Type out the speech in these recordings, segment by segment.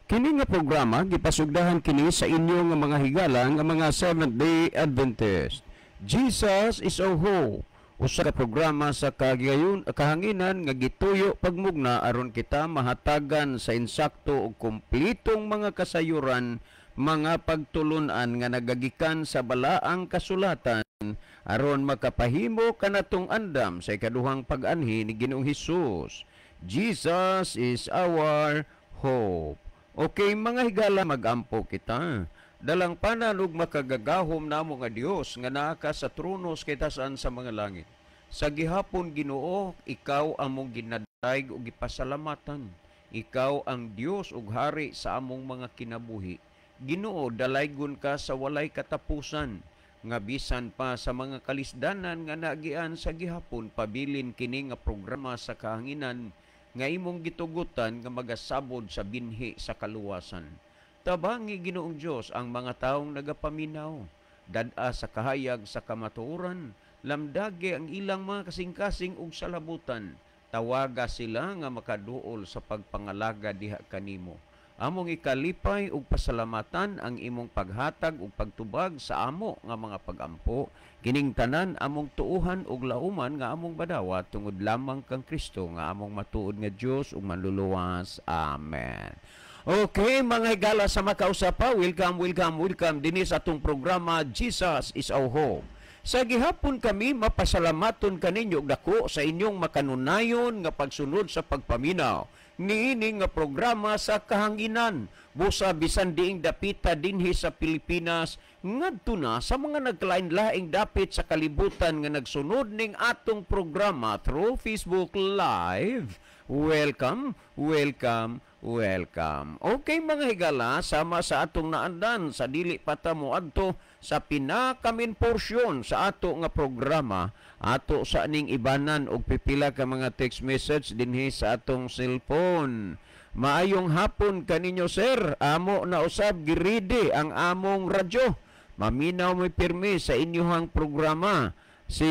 Kini nga programa gipasugdahan kini sa inyo nga mga higala nga mga Seventh-day Adventist. Jesus is our hope. Usa ka programa sa kagayon kahanginan nga gituyo pagmugna aron kita mahatagan sa insakto ug kumpletong mga kasayuran, mga pagtulunan nga nagagikan sa balaang kasulatan aron makapahimo kanatong andam sa ikaduhang pag-anhi ni Ginoong Hesus. Jesus is our hope. Okay, mga higala, magampo kita. Dalang ug makagagahom namo nga Dios nga naa ka sa trono sa kitasan sa mga langit. Sa gihapon, Ginoo, ikaw among ginadayeg ug gipasalamatan. Ikaw ang Dios ug hari sa among mga kinabuhi. Ginoo, dalaygon ka sa walay katapusan nga bisan pa sa mga kalisdanan nga naagian sa gihapon, pabilin kini nga programa sa kahanginan nga imong gitugutan nga magasabod sa binhi sa kaluwasan. Tabangi, Ginoong Dios, ang mga taong nagapaminaw. Dad-a sa kahayag sa kamatuoran, lamdagi ang ilang mga kasing-kasing ug salabutan. Tawaga sila nga makaduol sa pagpangalaga diha kanimo. Among ikalipay ug pasalamatan ang imong paghatag ug pagtubag sa amo nga mga pagampo. Kining tanan among tuuhan ug lauman nga among badawa tungod lamang kang Kristo nga among matuod nga Dios ug manluluwas. Amen. Okay, mga higala sa makausapa, welcome, welcome, welcome dinhi sa atong programa Jesus is our hope. Sa gihapon kami mapasalamaton kaninyo dako sa inyong makanunayon nga pagsunod sa pagpaminaw niini nga programa sa kahanginan. Busa bisan diing dapita dinhi sa Pilipinas ngadto na sa mga nagkalain-laing dapit sa kalibutan nga nagsunod ning atong programa through Facebook Live. Welcome, welcome, welcome. Okay, mga higala, sama sa atong naandan sa dili pa ta moadto sa pinaka-main porsyon sa ato nga programa, ato sa ning ibanan og pipila ka mga text message dinhi sa atong cellphone. Maayong hapon kaninyo, sir. Amo na usab giride ang among radyo. Maminaw mo'y pirmi sa inyong programa. Si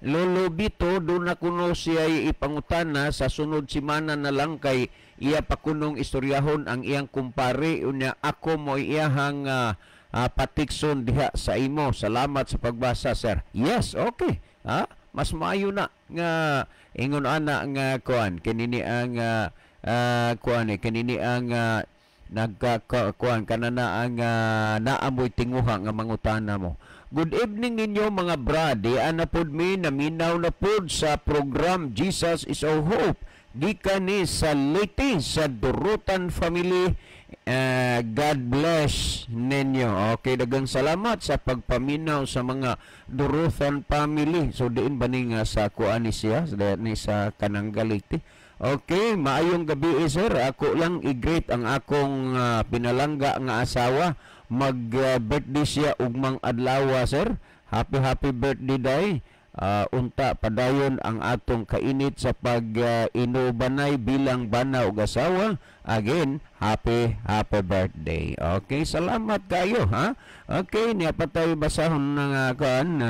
Lolo Bito, doon na kuno siya ipangutana sa sunod simana na lang kay iya pa kunong istoryahon ang iyang kumpare, unya ako mo iyahang patikson diha sa imo. Salamat sa pagbasa, sir. Yes, okay. Ha? Mas maayo na nga ingon ana nga kuan kinini ang kuan eh, kinini ang nagka kuan kanana ang naamoy tinguha nga mangutana mo. Good evening ninyo, mga brad. Di na pod mi naminaw na pod sa program Jesus is our hope. Gikan ni sa Leyte, sa Durutan family. God bless ninyo. Okay, daghang salamat sa pagpaminaw sa mga Durutan family. So diin ba ni nga sa kuan ni siya, ni sa Kananga, Leyte. Okay, maayong gabi eh, sir. Ako lang i-greet ang akong pinalangga nga asawa. Mag birthday siya ugmang adlaw, sir. Happy happy birthday, day. Unta padayon ang atong kainit sa pag inubanay bilang bana ug asawa. Again, happy happy birthday. Okay, salamat kayo ha. Okay, niya pa tayo basahon ng kuan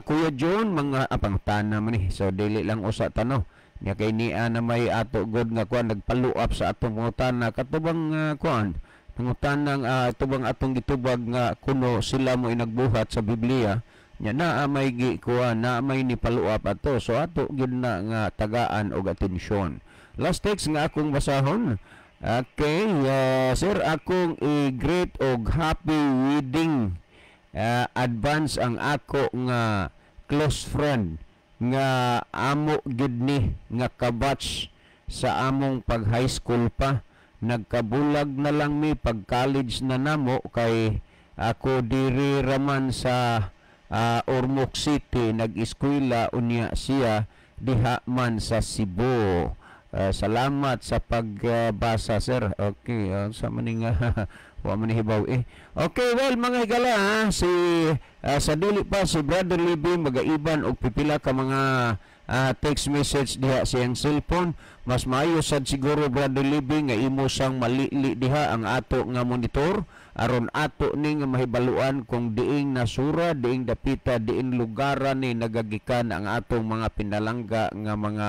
Kuya John, mga pangutana man ni. So dili lang usa tano. Nya kay niya na may ato god nga kuan nagpa-follow up sa atong pangutana katubang kuan pangutanang tubang atong gitubag nga kuno sila mo inagbuhat sa Biblia. Nya naa may gi kuan naa may ni follow up ato, so ato gyud na nga tagaan og atensyon. Last text nga akong basahon. Okay, sir, akong i-greet og happy wedding advance ang ako nga close friend nga amo gid ni nga kabatch sa among pag high school pa. Nagkabulag na lang mi pag college na namo kay ako diri raman sa Ormoc City nag-eskwela, unya siya diha man sa Cebu. Salamat sa pagbasa, sir. Okay, sa maning wa man ni hibaw eh. Okay, well, mga higala ha, si sa dili pa si Brother Libby magaiban og pipila ka mga text message diha sa iyang cellphone. Mas maayo sad siguro, Brother Libby, nga imo sang malili diha ang ato nga monitor aron ato ning mahibaluan kung diing nasura, diing dapita, diing lugaran ni nagagikan ang atong mga pinalangga nga mga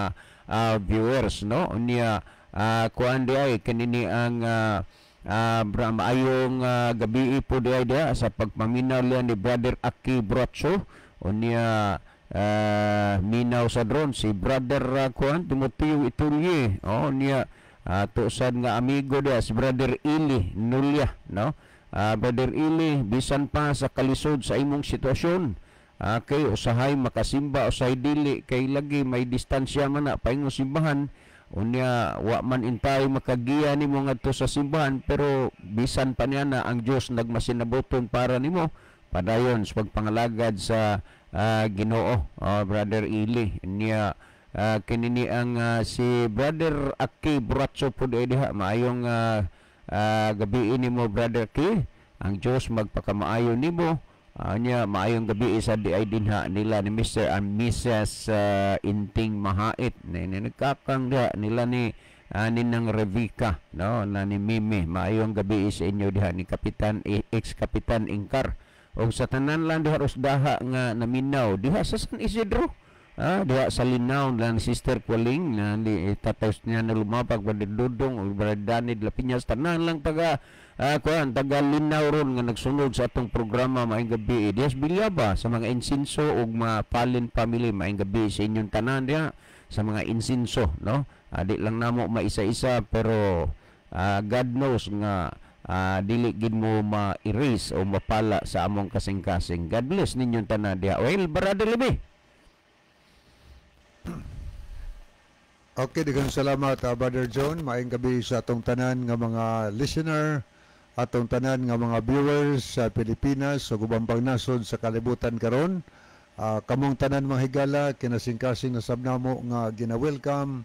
viewers, no? Unya Kuan di ay kanini ang maayong gabi po di ay diha sa pagpaminaw liya ni Brother Aki Bracho. Unya minaw sa drone si Brother kuan Timoteo Itulie. Oh, niya tusan nga amigo diha si Brother Ili Nulya, no? Brother Ili, bisan pa sa kalisod sa imong sitwasyon, kay usahay makasimba, usahay dili, kay lagi may distansya man na paingon simbahan. Unya wa man intay makagiya nimo ngadto sa simbahan, pero bisan pa niya na ang Dios nagmasinabuton para nimo. Padayon sa pagpangalagad sa Ginoo, oh, Brother Ili. Niya kinini ang si Brother Aki Bracho po diha. Maayong gabi nimo, Brother Aki. Ang Dios magpakamaayo nimo. Nya maayong gabi sa di ay dinha nila ni Mr. and Mrs. Inting Mahait ni nagkakang diha nila ni Ninang Revica, no, na ni Mimi. Maayong gabi sa inyo diha ni Kapitan, ex Kapitan Ingkar, og sa tanan lang diha Rosdaha nga naminaw diha sa San Isidro, diha sa Linaw lang, Sister Kwaling na ni tatay niya na lumapag, Brother Dudong ug Brother Danny de la Piñas, tanan lang taga kuan, taga Linaw ron nga nagsunod sa atong programa, maayong gabi. Dias Bilyaba, sa mga Insinso ug mga Palin family, maayong gabi sa inyong tanan diha sa mga Insinso, no? Di lang namo maisa-isa, pero God knows nga dili gid mo ma-erase o mapala sa among kasing-kasing. God bless ninyong tanan diha. Well, Brother Libi. Okay, daghang salamat, Brother John. Maayong gabi sa atong tanan nga mga listener, atong tanan nga mga viewers sa Pilipinas ug ubang pang nasod sa kalibutan karon. Kamong tanan, mga higala, kinasingkasing na sab namo nga gina-welcome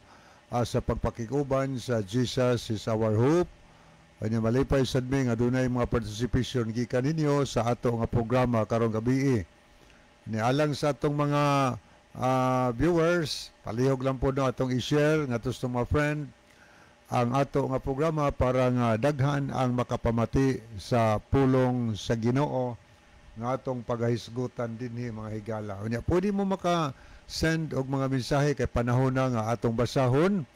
sa pagpakikuban sa Jesus is Our Hope. Kanya malipay sad mi nga dunay mga participation gikan ninyo sa ato nga programa karong gabi. Ni alang sa atong mga viewers, palihog lang po no atong i-share ngadto sa mga friend ang ato nga programa para nga daghan ang makapamati sa pulong sa Ginoo nga atong pagahisgutan dinhi, mga higala. Unya pwede mo maka-send og mga mensahe kay panahon na nga atong basahon.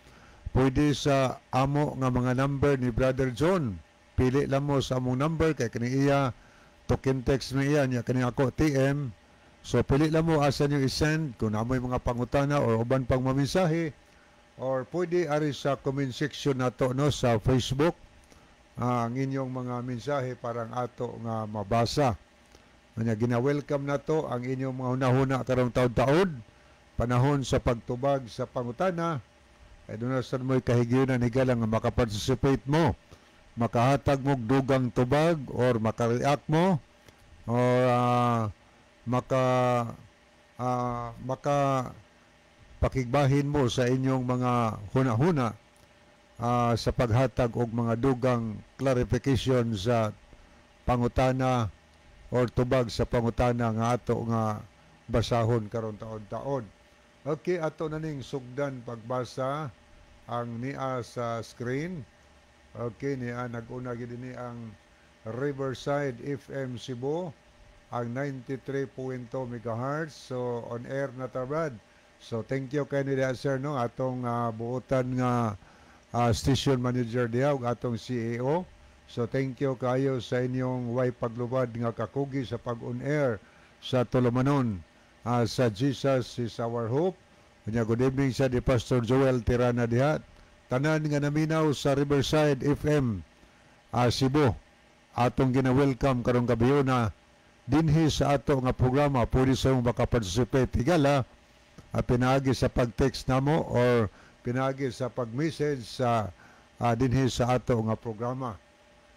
Pwede sa amo nga mga number ni Brother John. Pili lang mo sa among number kay kani iya token text ni iya niya, kani ako TM. So pili lang mo asa niyo i-send kung namoy mga pangutana or uban pang mamensahe, or pwede ari sa comment section nato, no, sa Facebook ang inyong mga mensahe parang ato nga mabasa. Kanya gina-welcome nato ang inyong mga hunahuna karong taod-taod, panahon sa pagtubag sa pangutana. Ay doon na sad mo'y kahigayonan, higala, nga makaparticipate mo, makahatag mo og dugang tubag or makareact mo or maka pakigbahin mo sa inyong mga huna-huna sa paghatag og mga dugang clarification sa pangutana or tubag sa pangutana nga ato nga basahon karon taon-taon. Okay, ato na ning sugdan pagbasa ang nia sa screen. Okay, niya nag-una gid ni ang Riverside FM Cebu, ang 93.2 MHz. So on air na ta, Brad. So thank you kay niya, sir, no, atong buotan nga station manager diha ug atong CEO. So thank you kayo sa inyong way paglubad nga kakugi sa pag-on air sa tulumanon sa Jesus is Our Hope. Unya good evening sa di Pastor Joel Tirana diha. Tanan nga naminaw sa Riverside FM Cebu, atong gina-welcome karong gabi na dinhi sa ato nga programa. Pwede sa mong makaparticipate, higala, pinaagi sa pag-text namo or pinaagi sa pag-message sa dinhi sa ato nga programa.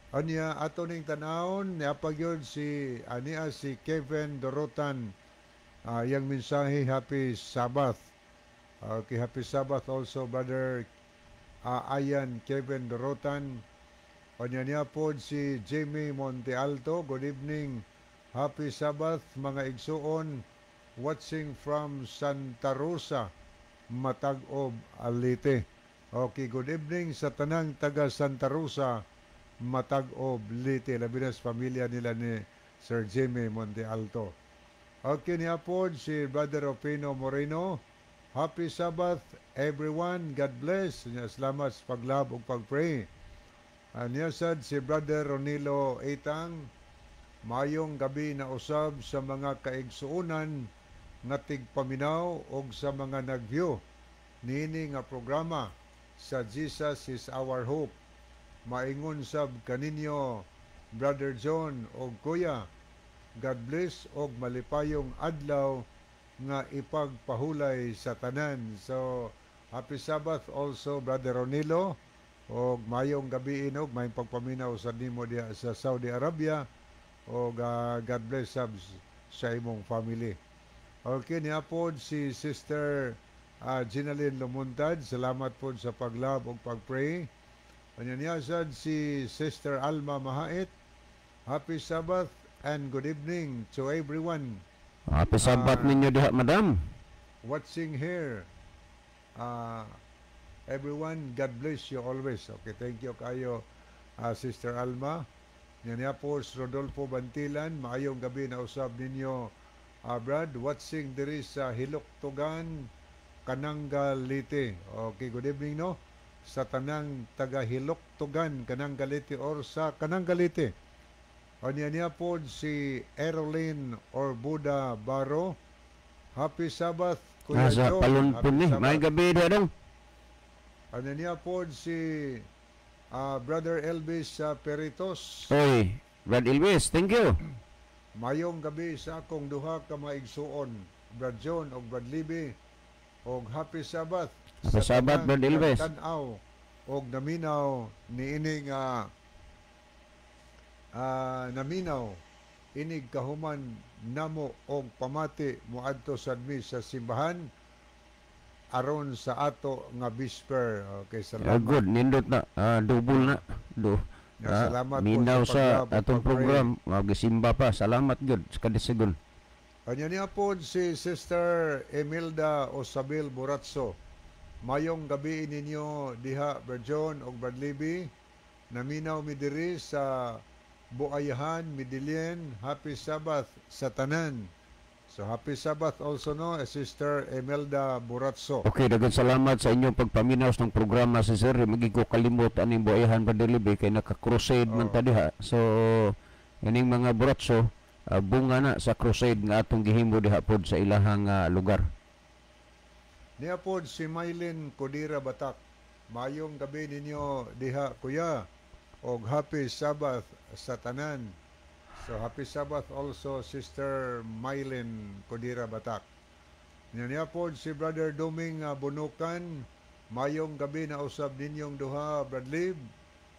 Anya ato ning tanawon niapag yun si ania si Kevin Dorotan, yang mensahe, "Happy Sabbath." Okay, happy Sabbath also, Brother Ayan Kevin Dorotan. Anya niya po si Jamie Montealto, "Good evening. Happy Sabbath, mga igsuon, watching from Santa Rosa, Matag-ob, Leyte." Okay, good evening sa tanang taga Santa Rosa, Matag-ob, Leyte. Labi na sa pamilya nila ni Sir Jimmy Montealto. Okay, niya po si Brother Opino Moreno. Happy Sabbath, everyone. God bless. Nya, salamat sa pag-love ug pag-pray. Niya sad si Brother Ronilo Etang, mayong gabi na usab sa mga kaigsuonan nga tigpaminaw og sa mga nag-view niini nga programa sa Jesus is Our Hope. Maingon sab kaninyo, Brother John og Kuya. God bless og malipayong adlaw nga ipagpahulay sa tanan. So, happy Sabbath also, Brother Ronilo, og mayong gabi inog, mayong pagpaminaw sa nimo diha sa Saudi Arabia og God bless sab sa imong family. Okay, niya pod si Sister Ginalyn Lumuntad, salamat pod sa pag-love ug pag-pray. Anya niya sad si Sister Alma Mahait. Happy Sabbath and good evening to everyone Happy Sabbath ninyo diha, madam. Watching here. Everyone, God bless you always. Okay, thank you kayo, Sister Alma. Yan niya po si Rodolfo Bantilan. Maayong gabi na usab ninyo, Brad. Watching diri sa Hiluktugan, Kananga, Leyte. Okay, good evening, no? Sa tanang taga Hiluktugan, Kananga, Leyte or sa Kananga, Leyte. Anya niya po si Erolin or Buda Baro. Happy Sabbath, Kuya Nasa John. Palunpon Happy ni. Sabbath. May gabi diha dong. Ano niya po si Brother Elvis Peritos. Oy, Brad Elvis, thank you. Mayong gabi sa akong duha ka maigsuon, Brad John og Brad Libby, og happy Sabbath. Happy Sabbath, tanang Brad Elvis. nagtan-aw og naminaw niini nga naminaw inig kahuman namo og pamati moadto sad mi sa simbahan aron sa ato nga vesper. Okay, salamat. Good, nindot na. Double na. Do. Ya, salamat po Minaw sa sa pag-love ug atong pag-pray. Program, magisimba pa. Salamat gyud sa kadisigon. Anya niya po si Sister Emilda Osabel Buratso. Mayong gabi ninyo diha, Berjon og Brad Libby. Naminaw mi diri sa Buayahan, Medellin. Happy Sabbath sa tanan. So happy Sabbath also, no, Sister Imelda Buratso. Okay, daghang salamat sa inyong pagpaminaw ng programa si Sir. Magi ko kalimot aning Buayahan, Brad Libby, kay naka-crusade man ta diha. So ining mga Buratso, bunga na sa crusade nga atong gihimo diha pod sa ilahang lugar. Niya pod si Mylene Codira Batak. Mayong gabi ninyo diha, kuya, og happy Sabbath sa tanan. So happy Sabbath also, Sister Mylene Codira Batak. Niya niya pod si Brother Doming Bunukan. Mayong gabi na usab ninyong duha, Brad Lib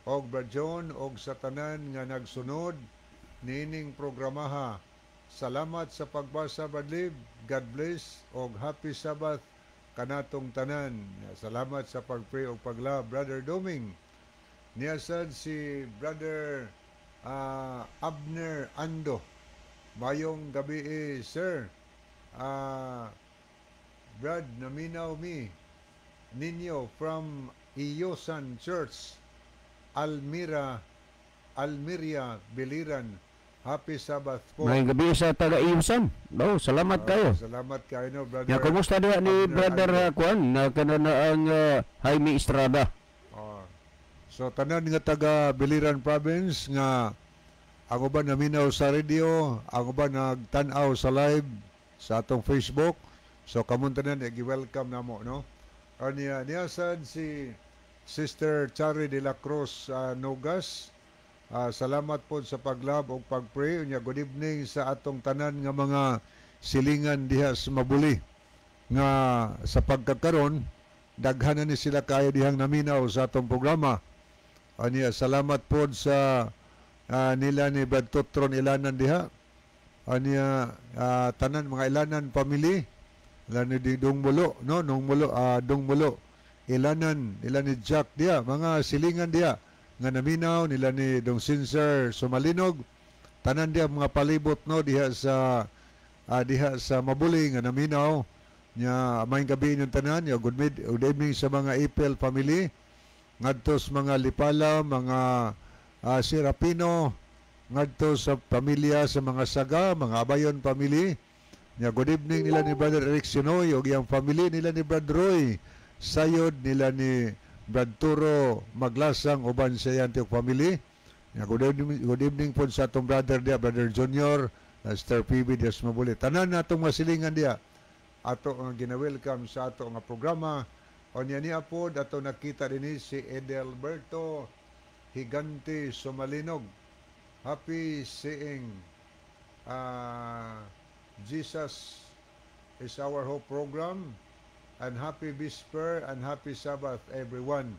og Brad John, og sa tanan nga nagsunod niining programaha. Salamat sa pagbasa, Brad Lib. God bless og happy Sabbath kanatong tanan. Salamat sa pag-pray og pag-love, Brother Doming. Niya sad si Brother Abner Ando. Mayong gabi eh, sir. Brad, naminaw mi ninyo from Iyosan Church, Almira, Almeria, Biliran. Happy Sabbath po. May gabi sa taga Iyosan. No, salamat kayo. Salamat kayo, no, Brother. Ya, kumusta diha ni Abner Brother Ando? Kuan na kana na ang Jaime Estrada? Oh. So tanan nga taga Biliran Province nga ang uban naminaw sa radio, ang uban nagtan-aw sa live sa atong Facebook. So kamon tanan gi-welcome namo, no. Anya niya sad si Sister Chari de la Cruz Nogas. Salamat po sa pag-love ug pag-pray. Unya good evening sa atong tanan nga mga silingan diha sa Mabuli nga sa pagkakaron daghan na ni sila kayo dihang naminaw sa atong programa. Anya salamat pod sa nila ni Brad Totron Ilanan diha. Anya tanan mga Ilanan family, ila ni Dong Mulo, no, Nung Mulo, Dong Mulo Ilanan, nila ni Jack diha, mga silingan diha nga naminaw, nila ni Dong Sinser Sumalinog, tanan diha mga palibot, no, diha sa Mabuli nga naminaw nya. Maayong gabi inyong tanan ya. Good evening sa mga Ipel family ngadto sa mga Lipala, mga Serapino, ngadto sa pamilya sa mga Saga, mga Abayon family. Nya good evening nila ni Brother Eric Sinoy ug iyang family, nila ni Brad Roy Sayod, nila ni Brad Turo Maglasang uban sa iyang tiok family. Nya good evening pod sa atong brother diya, Brother Junior, Star PB diya sa Mabuli. Tanan natong masilingan diya ato ang gina-welcome sa ato nga programa. Unya niya pod ato nakita dinhi si Edelberto Higante Sumalinog. Happy seeing Jesus is Our Hope program and happy Vesper and happy Sabbath, everyone.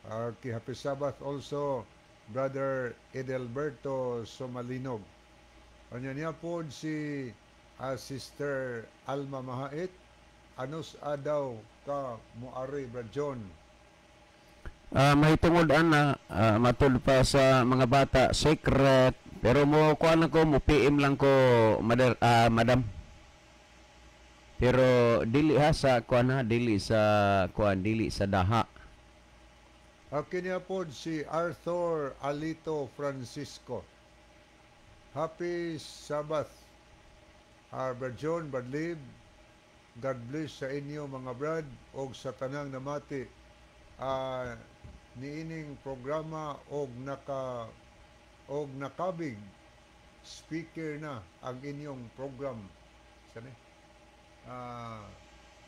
Okay, happy Sabbath also, Brother Edelberto Sumalinog. Unya niya pod si Sister Alma Mahait. Anus adaw ka muari, Brad John? Mahitungod ana, matud pa sa mga bata, secret, pero mo kuan ako, mo PM lang ko, madam, madam. Pero dili ha sa kuan ha, dili sa kuan, dili sa daha. Okay, niya pod si Arthur Alito Francisco. Happy Sabbath. Brad John, Brad Lib, God bless sa inyo mga brad og sa tanang namati niining programa og nakabig speaker na ang inyong program. Sani?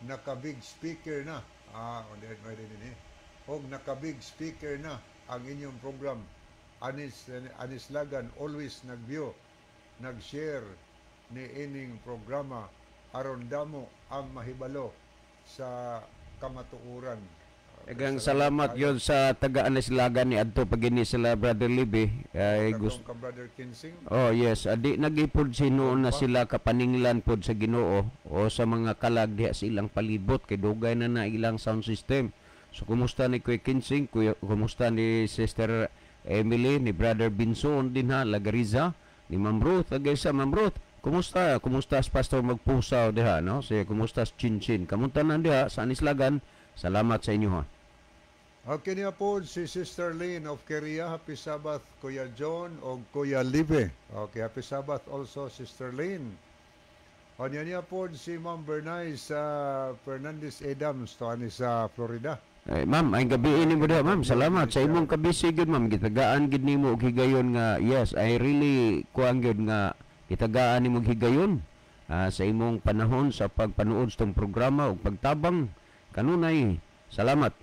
Nakabig speaker na. Ah, o di di ni. Og nakabig speaker na ang inyong program. Anis Anis Lagan always nag-view, nag-share ni ining programa aron damo ang mahibalo sa kamatuoran. Daghang salamat yon sa taga Anislagan ni adto pagini sila, Brother Libby. Ay Katong ka Brother Kinsing. Oh yes, adi nagipod sinuon na sila kapaninglan pod sa Ginoo o sa mga kalag diha sa ilang palibot kay dugay na na ilang sound system. So kumusta ni Kuya Kinsing, kuya, kumusta ni Sister Emily, ni Brother Binson din ha, Lagariza, ni Ma'am Ruth, agay sa Ma'am Ruth. Kumusta? Kumusta si Pastor Magpusaw diha, no? Si kumusta si Chinchin? Kamunta na diha sa Anislagan. Salamat sa inyo ha. Okay, niya po si Sister Lynn of Korea. Happy Sabbath, Kuya John o Kuya Libe. Okay, happy Sabbath also, Sister Lynn. O niya niya po si Ma'am Bernay sa Fernandez Adams, to ani sa Florida. Eh, ma'am, ay gabi ini mo diha, ma'am. Salamat sa imong kabisi gyud, ma'am. Gitagaan gid nimo og higayon nga yes, I really kuan gyud nga gitagaan nimo og higayon sa imong panahon sa pagpanuod sa tong programa ug pagtabang kanunay. Salamat.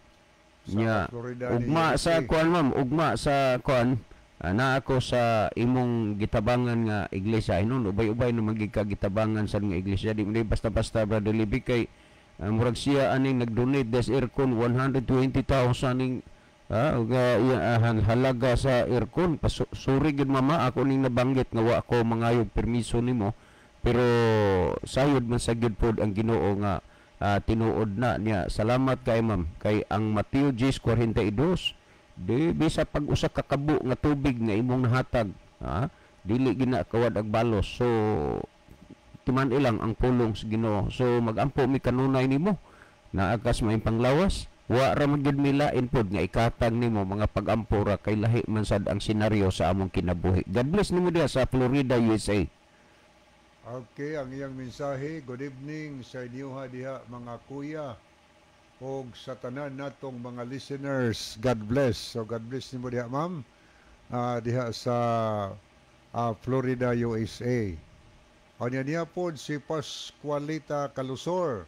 Sa Nya, Florida ni ugma sa USA. Kuan, ma'am, ugma sa kuan, na ako sa imong gitabangan nga iglesia. Hinon ubay-ubay na magig ka gitabangan sa nga iglesia. Di mo di basta-basta, Brother Libby, kay murag siya aning nag-donate des aircon 120,000 ning ug, halaga sa aircon. Sorry gid, mama, ako ning nabanggit nga wa ako mangayog permiso nimo, pero sayod man sa gyud pod ang Ginoo nga tinuod na niya. Salamat kay ma'am, kay ang Mateo 10:42 di bisa pag usa ka kabo nga tubig nga imong nahatag, dili gina kawad ag balos. So timan ilang ang pulong sa Ginoo. So magampo mi kanunay nimo naa kas may panglawas, wa ra man gyud milain pod nga ikatag nimo mga pagampo ra kay lahi man sad ang senaryo sa among kinabuhi. God bless nimo diha sa Florida, USA. Okay, ang iyang mensahe, good evening sa inyo ha diha mga kuya og sa tanan natong mga listeners. God bless. So God bless nimo diha, ma'am, diha sa Florida, USA. Anya niya pod si Pascualita Kalusor.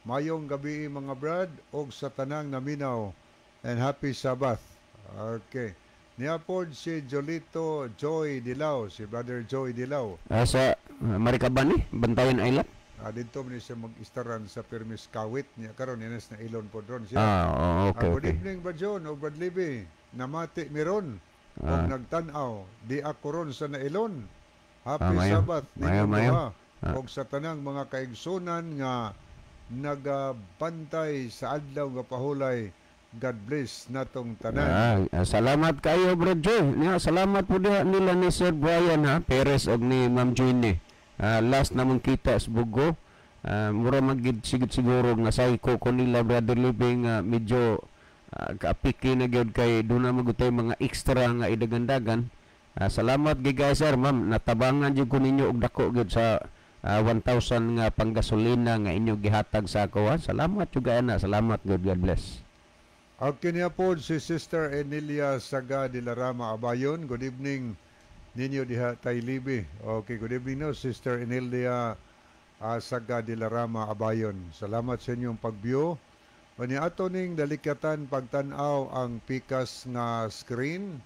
Mayong gabi mga brad og sa tanang naminaw and happy Sabbath. Okay. Niya pod si Jolito Joy Dilao, si Brother Joy Dilao. Sa Maricaban ni Bantayan Island. Dito man siya mag-istaran sa Permis Kawit niya karon ines na ilon pod ron siya. Ah, oh, okay. Good evening, Brad John o Brad Libby. Namati miron og nagtan-aw di ako ron sa nailon. Happy Mayo. Sabbath Mayo, ninyong mayo. duha og sa tanang mga kaigsunan nga nagabantay sa adlaw nga pahulay. God bless natong tanan. Salamat kayo, Brad Joy. Nya, salamat po diha nila ni Sir Brian ha, Perez og ni Ma'am Jenny. Last namong kita sa Bugo. Mura magid sigid siguro nga psycho ko nila, Brother Living, medyo kaapiki na gyud kay doon na magutay mga extra nga idagandagan. Salamat gid kay sir, ma'am. Natabangan jud ko ninyo og dako gyud sa 1,000 nga panggasolina nga inyo gihatag sa ako, ha. Salamat jud ana. Salamat good. God bless. Okay niya po si Sister Emilia Saga de la Rama Abayon. Good evening ninyo diha Taylibi. Okay, good evening no, Sister Emilia Saga de la Rama Abayon. Salamat sa inyong pag-view. Unya ato ning dalikatan pagtan-aw ang pikas nga screen.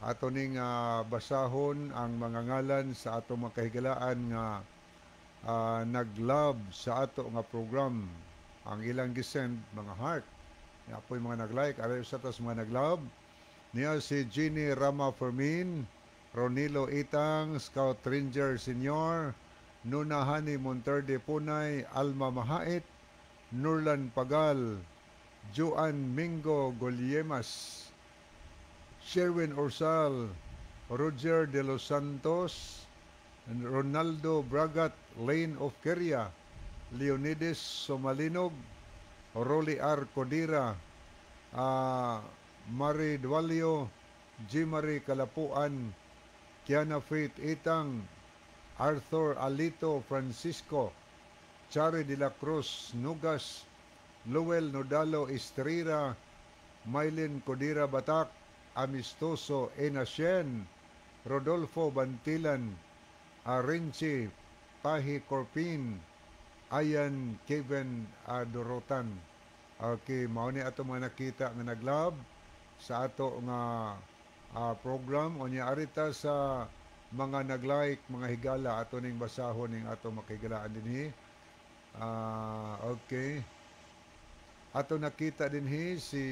Ato ning basahon ang mga ngalan sa ato mga kahigalaan nga nag-love sa ato nga program. Ang ilang gisend mga heart. Niya po'y mga nag-like, aray sa tas mga nag-love. Niya si Jeannie Rama Fermin, Ronilo Itang, Scout Ranger Senior, Nuna Hani Monterde Punay, Alma Mahait, Nurlan Pagal, Joan Mingo Goliemas, Sherwin Orsal, Roger de los Santos, Ronaldo Bragat, Lane of Keria, Leonides Somalinog, Rolly R. Codira, Marie Dualio, G. Marie Kalapuan, Kiana Faith Itang, Arthur Alito Francisco, Chari de la Cruz Nugas, Luel Nodalo Estrera, Mylene Codira Batak, Amistoso Enasien, Rodolfo Bantilan, Arenchi Pahi Corpin, Ayan Kevin Adorotan. Okay, mao ni ato mga nakita nga nag-love sa ato nga program. Unya arita sa mga nag-like, mga higala, ato ning basahon ning ato makigalaan dinhi. Okay. Ato nakita dinhi si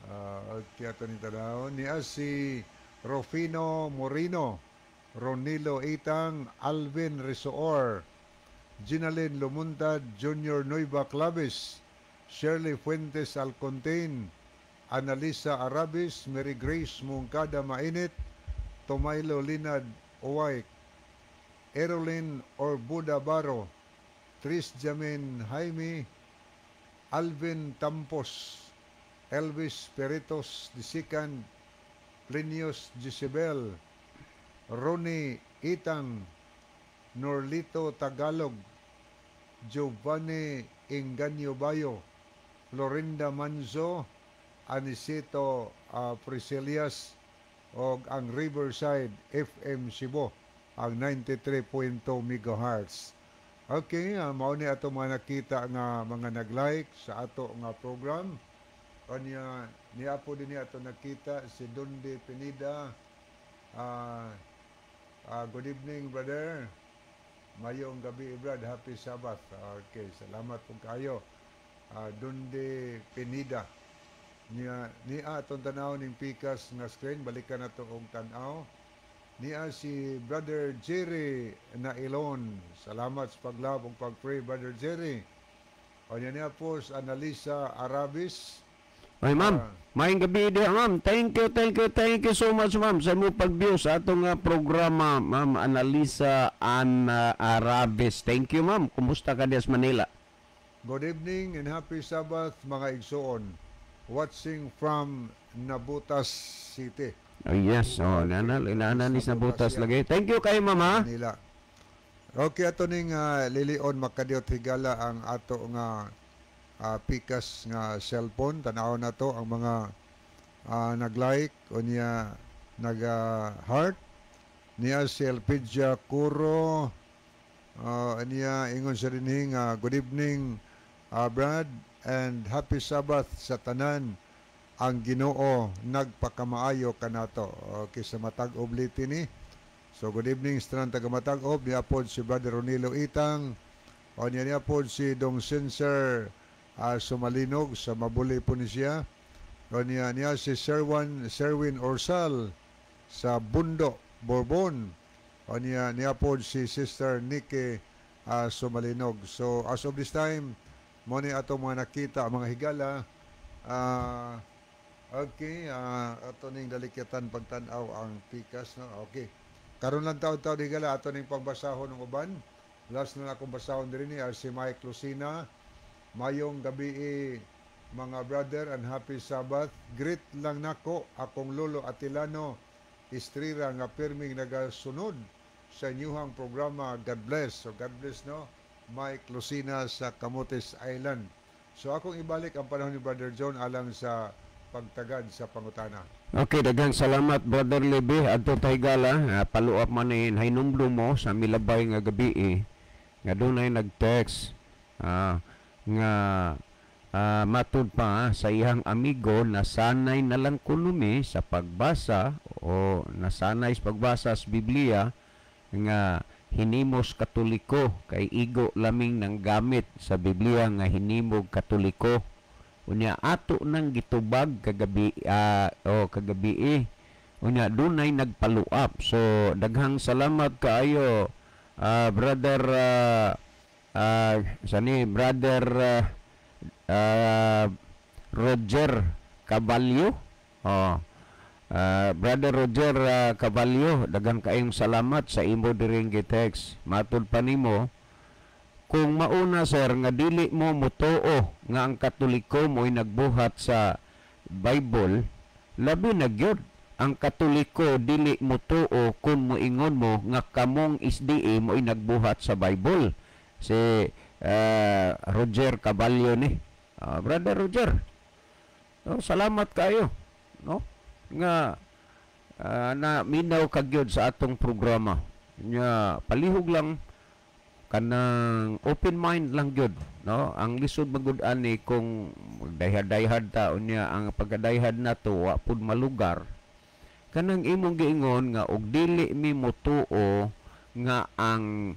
okay, ato ning tanawon niya si Rufino Morino, Ronilo Itang, Alvin Risoor, Ginalyn Lumuntad, Junior Nueva Claves, Shirley Fuentes Alcontin, Analisa Arabis, Mary Grace Mungkada Mainit, Tomaylo Linad Uway, Erolin Orbuda Baro, Tris Jamin Jaime, Alvin Tampos, Elvis Peritos Disikan, Plinius Gisibel, Ronnie Itang, Norlito Tagalog, Giovanni Inganyo Bayo, Florinda Manzo, Anisito Priscilias, og ang Riverside FM Cebu, ang 93.2 megahertz. Okay, mao ni ato mga nakita nga mga nag-like sa ato nga program. Kanya niya po din ato nakita si Dundi Pinida. Good evening, brother. Mayong gabi, brad. Happy Sabbath. Okay, salamat po kayo. Dundi Pinida. Niya niya atong tanaw ning pikas nga screen, balikan nato og tan-aw. Niya si Brother Jerry Nailon. Salamat sa pag-love ug pag-pray, Brother Jerry. O niya niya po si Analisa Arabis. Ay, ma'am, maayong gabi diha, ma'am. Thank you, thank you, thank you so much, ma'am, sa imo pag-view sa atong programa, Ma'am Analisa Ana Arabis. Thank you, ma'am. Kumusta ka diha sa Manila? Good evening and happy Sabbath, mga igsoon. Watching from Navotas City. Oh, yes. Oh, nana, nana ni sa Navotas lagi. Thank you kay ma'am, ha. Manila. Okay, ato ning lilion makadiyot, higala, ang ato nga pikas nga cellphone. Tanaw na to ang mga nag-like o niya nag-heart. Niya si Elpidia Curo. Niya ingon sa dinhi nga good evening, Brad, and happy Sabbath sa tanan, ang Ginoo nagpakamaayo kanato. Okay, sa matag obliti ni. So good evening sa tanan taga Matag-ob. Niya pod si Brother Ronilo Itang. O niya niya pod si Dong Sensor Sumalinog sa Mabuli po ni siya. O niya niya si Serwin Orsal sa Bundo, Borbon. O niya niya pod si Sister Nikki Sumalinog. So as of this time, mo ni ato mga nakita mga higala. Okay, ato ning dalikitan pagtan-aw ang pikas, no. Okay. Karon lang taon-taon, higala, ato ning pagbasahon ng uban. Last na akong basahon diri ni si Mike Lucina. Mayong gabi mga brother and happy Sabbath. Greet lang nako akong lolo Atilano Estrira nga pirming nagasunod sa inyuhang programa. God bless. So God bless, no, Mike Lucina sa Camotes Island. So akong ibalik ang panahon ni Brother John alang sa pagtagad sa pangutana. Okay, daghang salamat, Brother Lebe. Adto ta higala, follow up man ni hinumdum mo sa milabay nga gabi eh, nga dunay nag-text nga matud pa sa iyang amigo, nasanay na lang kuno mi sa pagbasa o nasanay sa pagbasa sa Biblia nga hinimos Katoliko kay igo laming ng gamit sa Biblia nga hinimog Katoliko. Unya ato nang gitubag kagabi o kagabi eh. Unya dunay nagfollow up. So daghang salamat kaayo, brother sani Brother Roger Caballo. Oh. Brother Roger Caballo, daghan kaayong salamat sa imo diring gi-text. Matud pa nimo, kung mauna, sir, nga dili mo mutuo nga ang Katoliko mo'y nagbuhat sa Bible, labi na gyud ang Katoliko dili mutuo kung moingon mo nga kamong SDA mo'y nagbuhat sa Bible. Si Roger Caballo ni. Brother Roger, no, salamat kayo, no, nga na minaw ka gyud sa atong programa. Nya palihog lang kanang open mind lang gyud, no. Ang lisod magud ani kung dayhad-dayhad ta, unya ang pagkadayhad nato wa pud malugar. Kanang imong giingon nga og dili mi motuo nga ang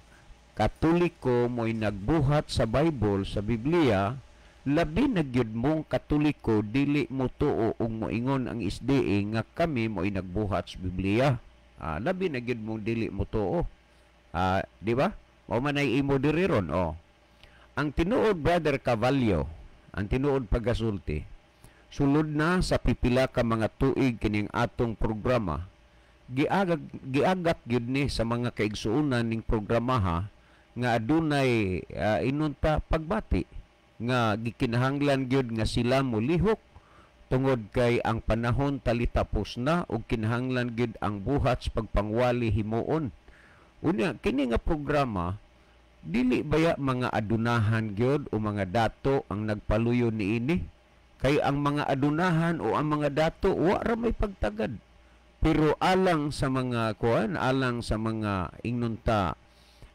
Katoliko mo'y nagbuhat sa Bible, sa Biblia, labi na gyud mong Katoliko dili motuo og moingon ang SDA nga kami mo'y nagbuhat sa Biblia. Labi na gyud mong dili motuo. Di ba? Mao man ay imo diri ron, oh. Ang tinuod, Brother Cavallo, ang tinuod pagkasulti, sulod na sa pipila ka mga tuig kining atong programa, giagak gyud ni sa mga kaigsuonan ning programaha nga adunay inunta pagbati nga gikinahanglan gyud nga sila molihok tungod kay ang panahon talitapos na ug kinahanglan gyud ang buhat sa pagpangwali himuon. Unya kini nga programa dili baya mga adunahan gyud o mga dato ang nagpaluyo niini, kay ang mga adunahan o ang mga dato wa ra may pagtagad, pero alang sa mga kuan, alang sa mga ingnunta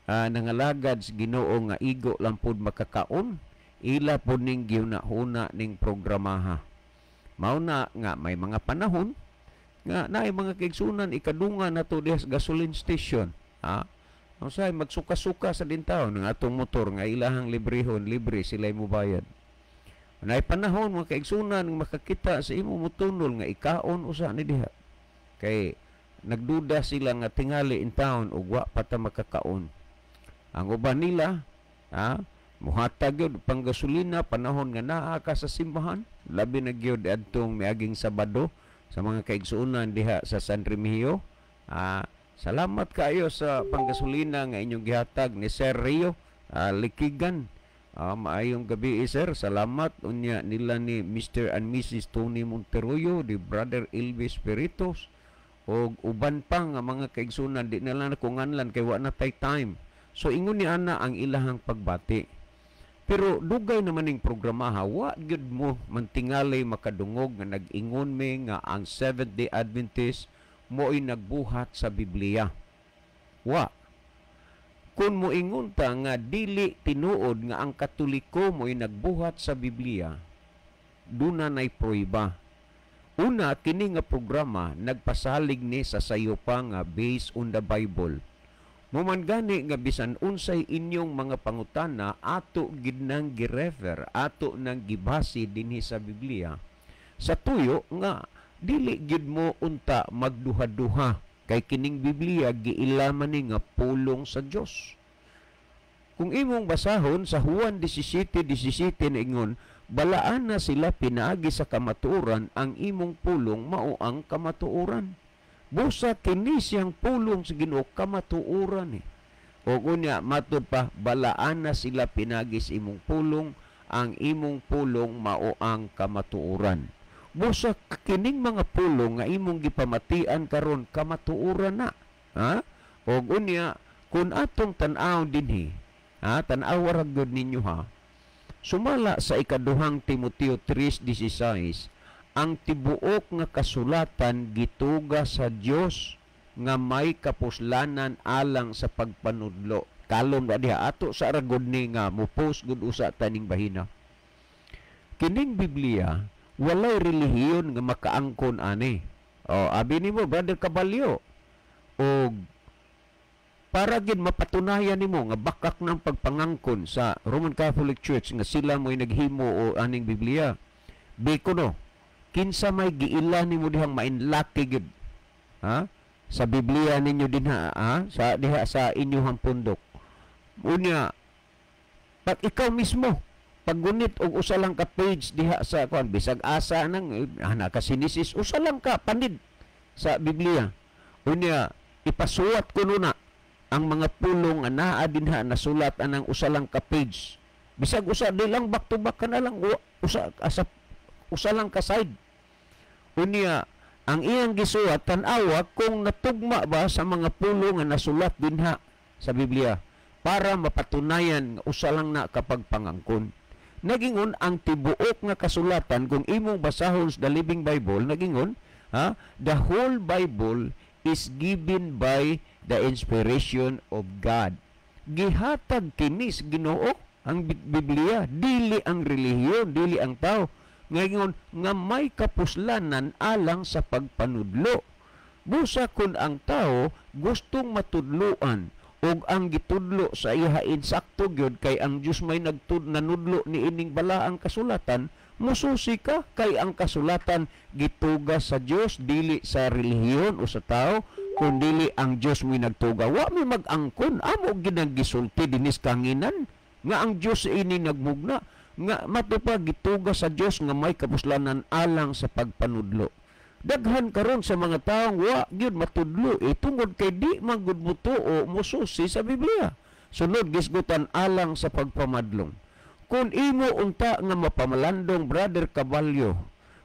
nangalagad sa Ginoo nga igo lang pud makakaon, ila pud ning gihuna-huna ning programaha. Mao na nga may mga panahon nga naay mga kaigsunan ikadungan nato diha sa gasoline station. Usahay magsuka-suka sa dintaon ng atong motor nga ilahang librehon, libre sila mobayad. Naay panahon mga kaigsunan nga makakita sa imo motunol nga ikaon usa ni diha. Kay nagduda sila nga tingali in town ug wa pa ta makakaon. Ang uban nila, muhatag gyud panggasolina panahon nga naa ka sa simbahan, labi na gyud adtong miaging Sabado sa mga kaigsuonan diha sa San Remigio. Salamat kaayo sa panggasolina nga inyong gihatag ni Sir Rio Likigan. Maayong gabi, sir. Salamat unya nila ni Mr. and Mrs. Tony Monteroyo, di Brother Elvis Peritos og uban pa nga mga kaigsuonan, di na lang ako nganlan kay wa na tay time. So ingon ni ana ang ilahang pagbati. Pero dugay naman ning programa ha, wa gyud mo mantingalay makadungog nga nag-ingon mi nga ang Seventh Day Adventist mo'y nagbuhat sa Biblia. Wa. Kung moingon ta nga dili tinuod nga ang Katoliko mo'y nagbuhat sa Biblia, duna nay prueba. Una, kini nga programa nagpasalig ni sa sayo pa nga based on the Bible. Muman gani nga bisan unsay inyong mga pangutana, ato gid nang girefer, ato nang gibase dinhi sa Biblia. Sa tuyo nga dili gid mo unta magduha-duha kay kining Biblia giilaman ni nga pulong sa Dios. Kung imong basahon sa Juan 17:17 ingon, balaan na sila pinaagi sa kamatuoran, ang imong pulong mao ang kamatuoran. Busa kini siyang pulong sa Ginoo kamatuoran eh. O unya matud pa, balaan na sila pinaagi sa imong pulong, ang imong pulong mao ang kamatuoran. Busa kining mga pulong nga imong gipamatian karon kamatuoran na. Ha? Og unya kun atong tan-aw dinhi, ha, tan-awa ra gyud ninyo ha. Sumala sa ikaduhang Timoteo 3:16, ang tibuok nga kasulatan gituga sa Dios nga may kapuslanan alang sa pagpanudlo. Kalom na diha ato sa ragod ni nga mo-post gud usa taning bahina. Kining Biblia walay relihiyon nga makaangkon ani. O abi nimo, Brother Caballo, og para gid mapatunayan nimo nga bakak ng pagpangangkon sa Roman Catholic Church nga sila mo'y naghimo o aning Biblia. Biko no, kinsa may giila nimo dihang mainlaki gid, ha? Sa Biblia ninyo dinha, ha? Sa diha sa inyong pundok. Unya, pag ikaw mismo paggunit og usa lang ka page diha sa kuan, bisag asa nang naka sinisis, usa lang ka panid sa Biblia. Unya, ipasuwat kuno na ang mga pulong nga naa dinha nasulat anang usa lang ka page. Bisag usa di lang back to back ka na lang, usa asa usa lang ka side. Unya, ang iyang gisuwat, tan-awa kung natugma ba sa mga pulong nga nasulat dinha sa Biblia para mapatunayan nga usa lang na kapag pangangkon. Nagingon ang tibuok nga kasulatan, kung imong basahon sa The Living Bible, nagingon, ha, the whole Bible is given by the inspiration of God. Gihatag kini sa Ginoo ang Biblia, dili ang relihiyon, dili ang tao. Ngayon nga may kapuslanan alang sa pagpanudlo. Busa kun ang tao gustong matudloan og ang gitudlo sa iya insakto gyud kay ang Dios may nanudlo ni ining balaang kasulatan, mususi ka kay ang kasulatan gituga sa Dios, dili sa relihiyon o sa tao, kun dili ang Dios mo'y nagtuga. Wa mi mag-angkon, amo ginang gisulti dinis kanginan nga ang Dios ini nagmugna nga matupag gituga sa Dios nga may kapuslanan alang sa pagpanudlo. Daghan karon sa mga taong wa gyud matudlo tungod kay di man gud motuo mosusi sa Biblia. Sunod gisgutan alang sa pagpamadlong. Kung imo unta nga mapamalandong, Brother Caballo,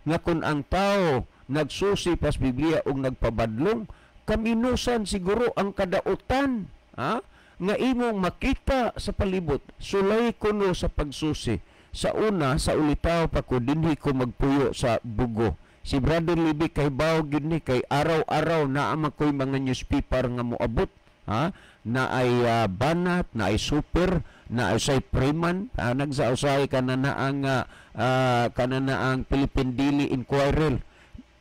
nga kung ang tao nagsusi pas Biblia ug nagpabadlong, kaminusan siguro ang kadautan, ha, nga imong makita sa palibot. Sulay kuno sa pagsusi. Sa una, sa ulitaw pa ko dinhi ko magpuyo sa Bugo. Si Brother Libby kay bawo gyud ni kay araw-araw naa man ko'y mga newspaper nga moabot, ha, na ay banat, na ay super, na ay say Freeman, nagsausay kana na ang Philippine Daily Inquirer.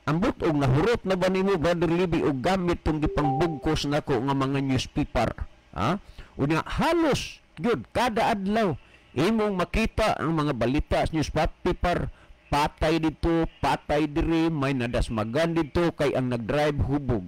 Ambot og nahurot na ba nimo, Brother Libby, og gamit tong gipangbugkos nako nga mga newspaper, ha? Unya halos gyud kada adlaw imong makita ang mga balita sa newspaper, patay dito, patay diri, may nadasmagan dito kay ang nagdrive hubog.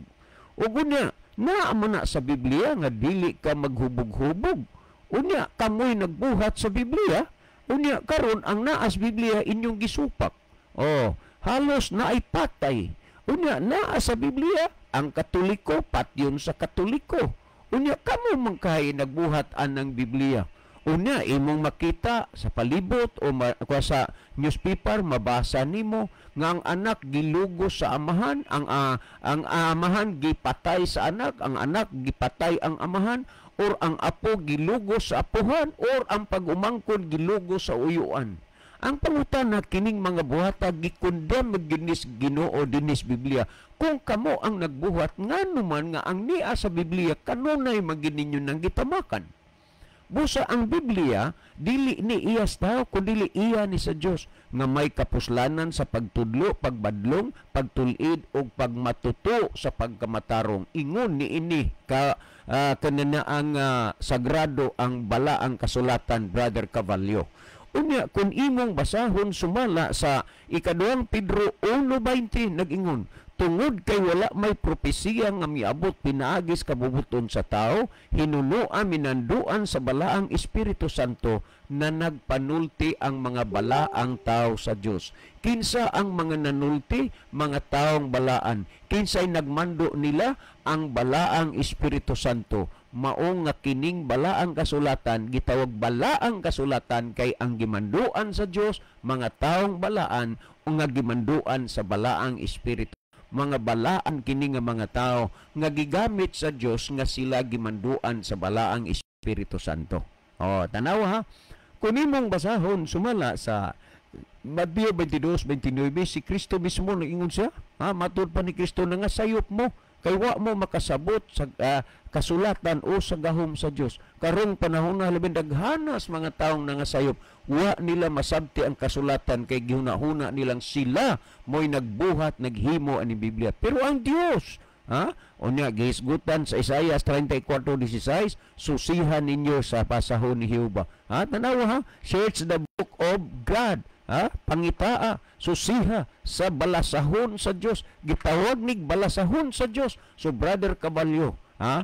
Ug unya, naa man na sa Biblia nga dili ka maghubog-hubog. Unya kamoy nagbuhat sa Biblia, unya karon ang naa sa Biblia inyong gisupak. Oh, halos naay patay. Unya naa sa Biblia ang Katoliko patyon sa Katoliko. Unya kamo man kay nagbuhat anang Biblia. Unya imong makita sa palibot o sa newspaper, mabasa nimo nga ang anak gilugos sa amahan, ang amahan gipatay sa anak, ang anak gipatay ang amahan, or ang apo gilugos sa apuhan, or ang pag-umangkon gilugos sa uyuan. Ang pangutana, kining mga buhata gikondem gyud Ginoo dinis Biblia. Kung kamo ang nagbuhat, ngano man nga ang niya sa Biblia kanunay man gyud ninyo nang gitamakan? Busa ang Biblia dili ni iya sa tao kundi iya ni sa Dios nga may kapuslanan sa pagtudlo, pagbadlong, pagtul-id ug pagmatuto sa pagkamatarong. Ingon ni ini ka kanina ang sagrado ang balaang kasulatan, Brother Caballo. Unya kung imong basahon sumala sa ikaduhang Pedro 1:20, nag-ingon, tungod kay wala may propesiya nga miabot pinaagis kabubuton sa tao, hinunoan minanduan sa balaang Espiritu Santo na nagpanulti ang mga balaang tao sa Dios. Kinsa ang mga nanulti? Mga taong balaan. Kinsay nagmando nila? Ang balaang Espiritu Santo. Mao nga kining balaang kasulatan gitawag balaang kasulatan kay ang gimanduan sa Dios mga taong balaan o nga gimanduan sa balaang Espiritu. Mga balaan kini nga mga tao nga gigamit sa Dios nga sila gimanduan sa balaang Espiritu Santo. Oh, tanawa ha. Kung imong basahon sumala sa Mateo 22:29, si Kristo mismo nag-ingon siya, ha, matud pa ni Kristo na nga sayop mo kay wa mo makasabot sa kasulatan o sa gahom sa Dios. Karong panahon na labing daghanas mga taong nangasayop, wa nila masabti ang kasulatan kay gihuna-huna nilang sila mo'y nagbuhat, naghimo ani Biblia. Pero ang Dios, ha? Unya gihisgutan sa Isaias 34:16, susihan ninyo sa pasahon ni Jehova. Ha? Tanawa ha, search the book of God. Ha? Pangitaa, susiha sa balasahon sa Dios. Gitawag nig balasahon sa Dios. So Brother Caballo, ha?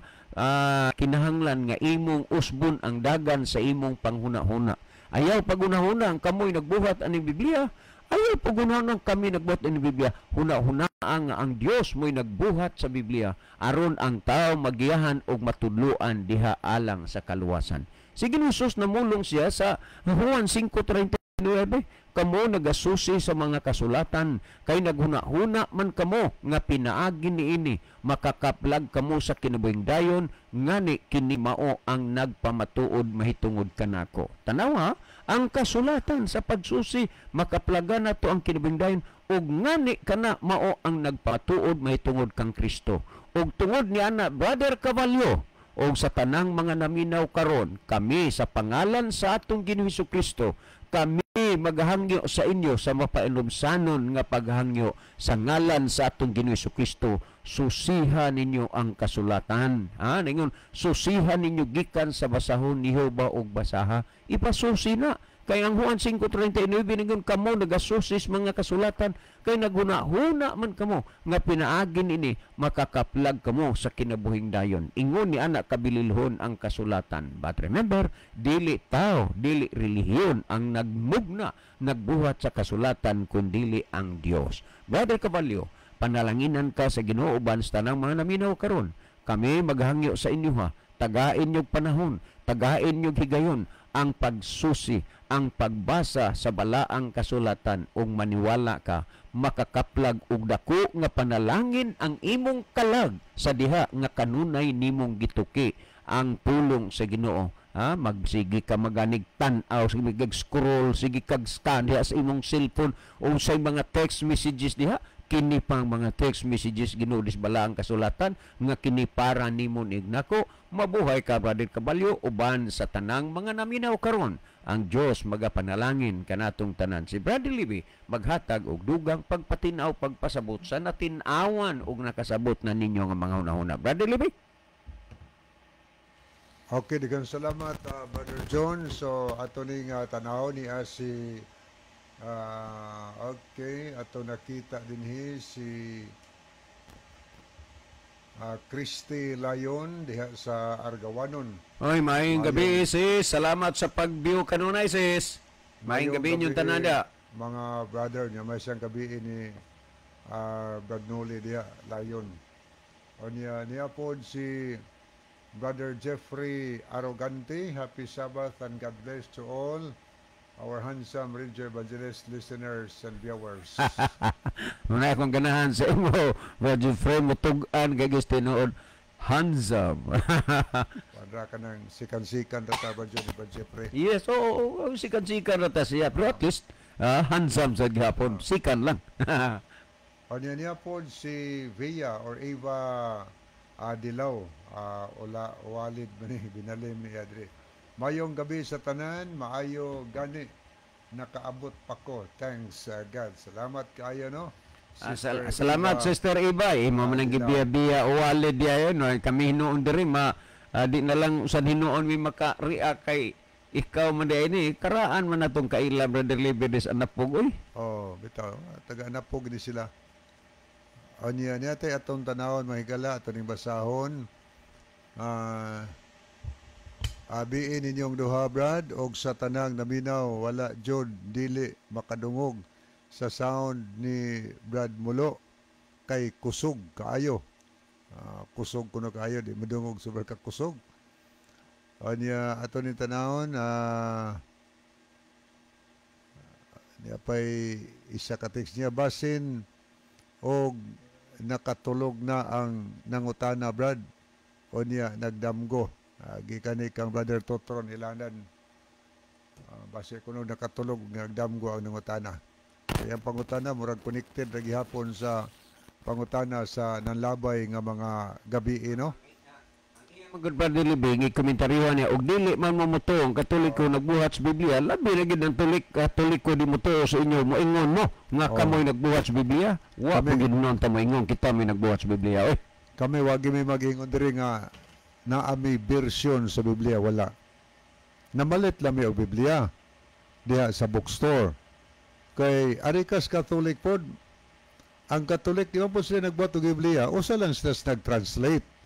Kinahanglan nga imong usbon ang dagan sa imong panghuna-huna. Ayaw paghuna-huna ang kamoy nagbuhat aning Biblia. Ayaw paghuna-huna ang kami nagbuhat aning Biblia. Huna-huna ang Dios mo'y nagbuhat sa Biblia aron ang tao magiyahan og matudloan diha alang sa kaluwasan. Sige, Jesus namulong siya sa Juan 5:39, kamo nagasusi sa mga kasulatan kay naghuna-huna man kamo nga pinaagi niini makakaplag kamo sa kinabuhing dayon, ngani kini mao ang nagpamatuod mahitungod kanako. Tanawa ang kasulatan sa pagsusi makaplagan nato ang kinabuhing dayon ug ngani kana mao ang nagpatuod mahitungod kang Kristo. Ug tungod ni ana, Brother Caballo, og sa tanang mga naminaw karon, kami sa pangalan sa atong Ginoong Kristo, kami maghangyo sa inyo sa mapainumsanon nga paghangyo sa ngalan sa atong Ginoong Kristo, susiha ninyo ang kasulatan. Ha, ningon, susiha ninyo gikan sa basahon ni Jehova og basaha. Ipasusi na. Kay ang Juan 5:39 ningon kamo nagasusis mga kasulatan kay naghuna-huna man kamo nga pinaagi niini makakaplag kamo sa kinabuhing dayon. Ingon ni ana kabililhon ang kasulatan. But remember, dili tao, dili relihiyon ang nagmugna, nagbuhat sa kasulatan kundili ang Dios. Brother Caballo, panalanginan ka sa Ginoo uban sa tanang mga naminaw karon. Kami maghangyo sa inyo ha. Tagain niyog panahon, tagain niyog higayon ang pagsusi, ang pagbasa sa balaang kasulatan ug maniwala ka makakaplag og dako nga panalangin ang imong kalag sa diha nga kanunay nimong gituki ang pulong sa Ginoo. Ha, magsige ka maganig tan-aw, sige kag scroll, sige kag scan diha sa imong cellphone o sa mga text messages diha, kini pang mga text messages Ginoo dis balaang kasulatan nga kini para nimo nako. Mabuhay ka, Brother Caballo, uban sa tanang mga naminaw karon. Ang Dios magapanalangin kanatong tanan. Si Brother Libby maghatag og dugang pagpatinaw, pagpasabot sa natin-awan og nakasabot na ninyo nga mga hunahuna. Brother Libby. Okay, daghang salamat, Brother John. So ato ning tanaw ni si okay, ato nakita dinhi si Christy Layon diha sa Argawanon. Oy, maayong gabi, sis. Salamat sa pag-view kanunay, sis. Maayong gabi inyong tanada. Mga brother niya, may siyang gabi ni Brad Noli diha, Layon. O niya, niya po si Brother Jeffrey Arrogante. Happy Sabbath and God bless to all our handsome radio evangelist listeners and viewers. Muna akong ganahan sa imo, Brother Jeffrey, mutug-an kay tinuod handsome. Padra ka ng sikan-sikan ra ta, Brother Jeffrey. Yes, oo, oh, sikan-sikan ra ta siya. Pero at least, handsome sa gihapon. Sikan lang. O niya niya po si Via or Eva Dilaw. Ula, walid man ni, binalim ni Adri. Mayong gabi sa tanan, maayo gani nakaabot pa ko. Thanks God. Salamat kaayo, no? Salamat Eva. Sister Eva. Imo man ang Dilaw. gibiya-biya walid diya no. Kami hinuon diri ma di na lang usad hinuon mi maka-react kay ikaw man di ini karaan man natong kaila, Brother Libedes Anapog oy. Oh, bitaw, taga Anapog ni sila. O niya niya tay atong tanawon mahigala ato ning basahon. Abiin ninyong duha, Brad, og sa tanang naminaw, wala jud dili makadungog sa sound ni Brad Mulo kay kusog kaayo. Kusog kuno kaayo, di madungog super ka kusog. O niya ato ning tanawon, niya pay isa ka text niya basin og nakatulog na ang nangutana, Brad. O niya nagdamgo. Gikan ni kang Brother Totron Ilanan. Base kuno nakatulog, nagdamgo ang nangutana. Kaya ang pangutana murag connected ra gihapon sa pangutana sa nanlabay nga mga gabi, no? Good, Brother Libing, ikomentaryo niya, og dili man mo motuo ang Katoliko nagbuhat sa Biblia, labi na gid ang Katoliko di motuo sa inyo, moingon mo nga kamoy nagbuhat sa Biblia. Wa po gid nun ta moingon kita may nagbuhat sa Biblia, oy. Kami wagi may mag-ingon diri nga naa may version sa Biblia, wala. Namalit lang mi og Biblia diha sa bookstore. Kay arikas Catholic pod, ang Catholic di man po sila nagbuhat og Biblia, usa lang sila sa nag-translate.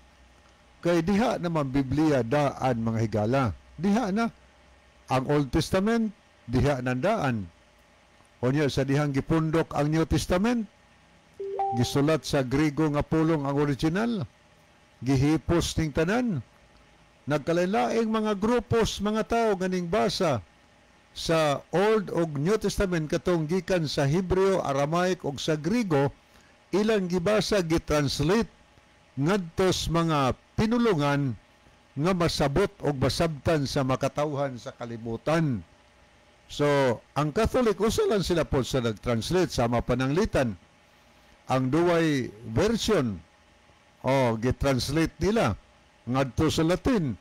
Kay diha naman Biblia daan, mga higala. Diha na. Ang Old Testament, diha nandaan. O niya sa dihang gipundok ang New Testament, gisulat sa Grigo nga pulong ang original, gihipos ning tanan. Nagkalain-laing mga grupos, mga tao ganing basa sa Old ug New Testament katong gikan sa Hebreo, Aramaic ug sa Grigo, ilang gibasa, gitranslate ngadtos mga pinulungan nga masabot og masabtan sa makatawhan sa kalibutan. So, ang Catholic, usa lang sila po sa nag-translate sa mapananglitan. Ang duway version, o gitranslate nila ngadto sa Latin.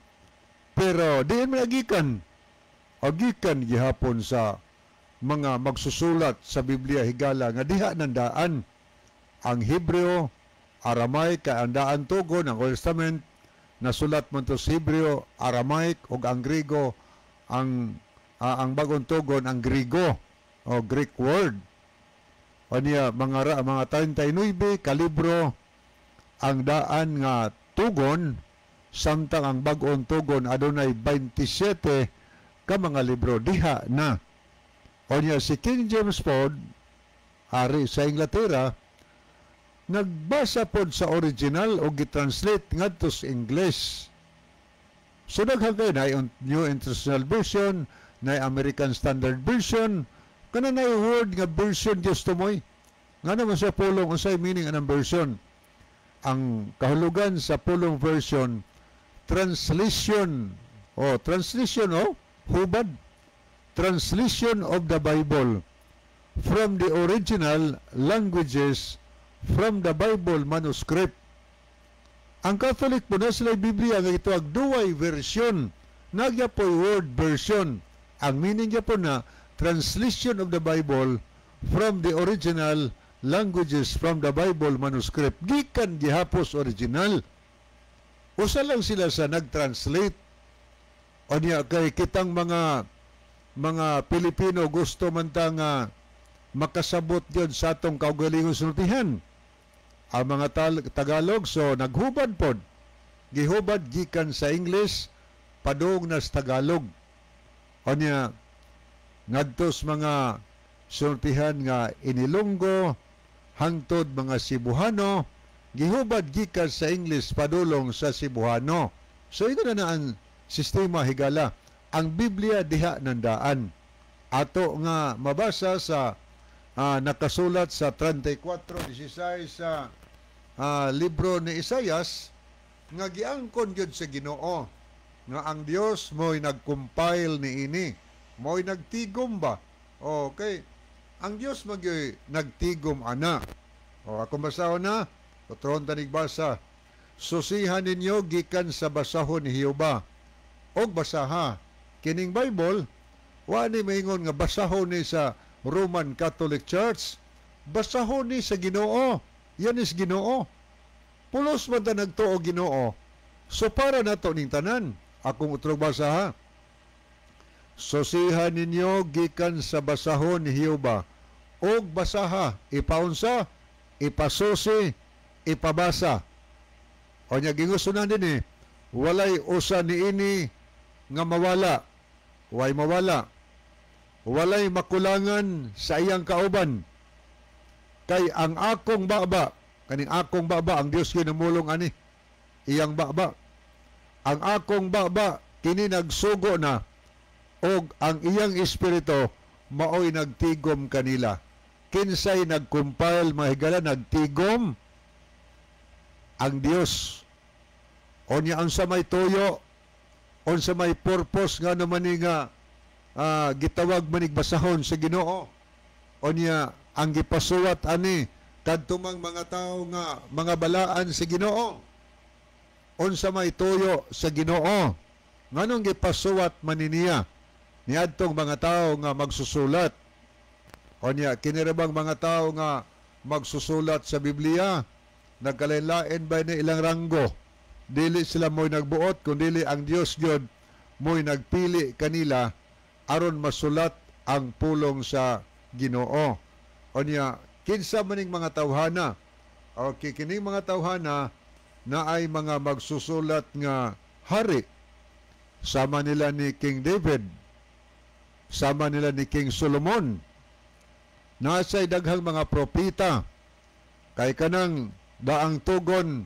Pero diin may agikan. Agikan gihapon sa mga magsusulat sa Biblia, higala, nga diha nandaan ang Hebreo, Aramaic, kay ang daan tugon ang Old Testament nasulat man to sa Hebreo, Aramaic ug ang Grigo, ang bagong tugon ang Grigo o Greek word. O niya mga 39 ka libro ang daan nga tugon, samtang ang bag-ong tugon adunay 27 ka mga libro diha na. O niya si King James pod, ari sa Inglaterra, nagbasa pod sa original o gitranslate ngadto sa English. So daghan kay na New International Version, na American Standard Version, kana na word nga version gusto moy. Nga naman sa pulong, unsay meaning anang version? Ang kahulugan sa pulong version, translation. O translation o hubad. Translation of the Bible from the original languages from the Bible manuscript. Ang Catholic po na sila Biblia nga ito ang duway version. Nagya po'y word version. Ang meaning niya po na translation of the Bible from the original languages from the Bible manuscript. Gikan gihapos original. Usa lang sila sa nag-translate. O niya, kay kitang mga Pilipino gusto man ta nga makasabot yun sa atong kaugalingon sultihan. Ang mga Tagalog, so naghubad pod. Gihubad gikan sa English, padung na sa Tagalog. O niya, ngadtos mga sultihan nga inilonggo, hangtod mga Cebuano, gihubad gikan sa English padulong sa Cebuano. So ito na na ang sistema, higala. Ang Biblia diha nandaan. Ato nga mabasa sa nakasulat sa 34:16 sa libro ni Isayas nga giangkon gyud sa Ginoo nga ang Dios mo'y nag-compile niini, mo'y nagtigom ba. Okay, ang Dios magyoy nagtigom ana. O ako basahon na, utron tanig basa. Susihan ninyo gikan sa basahon ni Jehova og basaha kining Bible. Wa ni maingon nga basahon ni sa Roman Catholic Church, basahon ni sa Ginoo. Yan is Ginoo. Pulos man ta nagtuo Ginoo. So para nato ning tanan, akong utrog basa ha. Susihan ninyo gikan sa basahon ni Jehova og basaha, ipaunsa, ipasusi, ipabasa. O nya gingusto din eh, walay usa niini nga mawala, way mawala, walay makulangan sa iyang kauban. Kay ang akong baba, kaning akong baba, ang Dios kinumulong ani, iyang baba. Ang akong baba, kini nagsugo na, og ang iyang espiritu, maoy nagtigom kanila. Kinsay nag-compile, mahigala, nagtigom? Ang Dios. Onya unsa may tuyo, unsa may purpose nga naman ni nga gitawag manig basahon sa Ginoo? Onya ang gipasuwat ani kadto mang mga tawo nga mga balaan sa Ginoo. Unsa may tuyo sa Ginoo? Nganong gipasuwat man niya niadtong mga tawo nga magsusulat? Onya kini ra bang mga tawo nga magsusulat sa Biblia, nagkalain-lain ba ni ilang ranggo? Dili sila mo'y nagbuot, kundi ang Dios gyud mo'y nagpili kanila aron masulat ang pulong sa Ginoo. Onya kinsa maning mga tawhana? Okay, kining mga tawhana na ay mga magsusulat nga hari. Sama nila ni King David, sama nila ni King Solomon. Nasa'y daghang mga propeta. Kay kanang daang tugon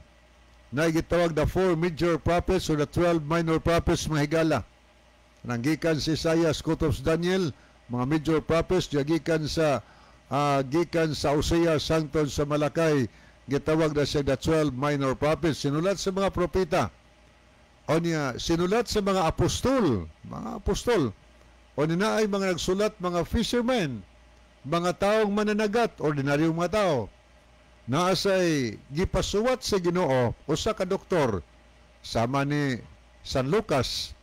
na gitawag the four major prophets or the 12 minor prophets, mga higala. Nanggikan si Isaiah, Kutob Daniel, mga major prophets, gikan sa Hosea sangtod sa Malakay, gitawag na siya the 12 minor prophets. Sinulat sa mga propeta. O niya, sinulat sa mga apostol, mga apostol. O niya na ay mga nagsulat, mga fishermen, mga taong mananagat, ordinaryong mga tao. Naasay gipasuwat sa Ginoo usa ka doktor sama ni San Lucas.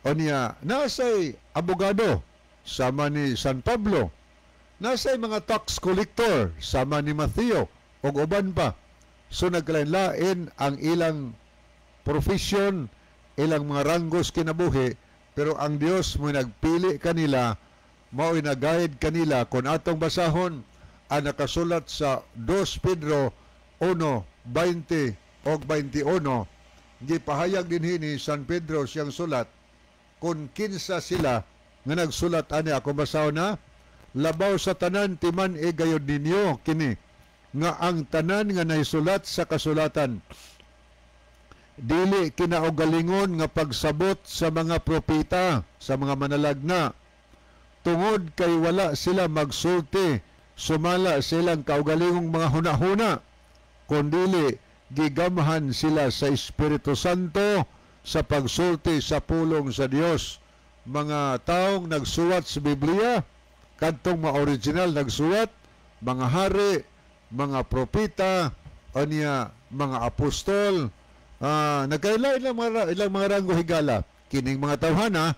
O niya, naasay abogado sama ni San Pablo. Naasay mga tax collector sama ni Matthew ug uban pa. So nagkalain-lain ang ilang profession, ilang mga ranggos kinabuhi, pero ang Dios mo nagpili kanila, mao'y nag-guide kanila. Kung atong basahon ang nakasulat sa 2 Pedro 1:20 og 21, gipahayag dinhi ni San Pedro siyang sulat kung kinsa sila nga nagsulat ani. Ako basahon na: "Labaw sa tanan, timan-i gayod ninyo kini nga ang tanan nga naisulat sa kasulatan dili kinaugalingon nga pagsabot sa mga propeta, sa mga manalagna, tungod kay wala sila magsulti sumala silang kaugalingong mga hunahuna, kundili gigamhan sila sa Espiritu Santo sa pagsulti sa pulong sa Dios." Mga taong nagsuwat sa Biblia, kadtong mga original nagsuwat, mga hari, mga propeta, anya mga apostol, nagkaila ilang mga ranggo, higala. Kining mga tawhana,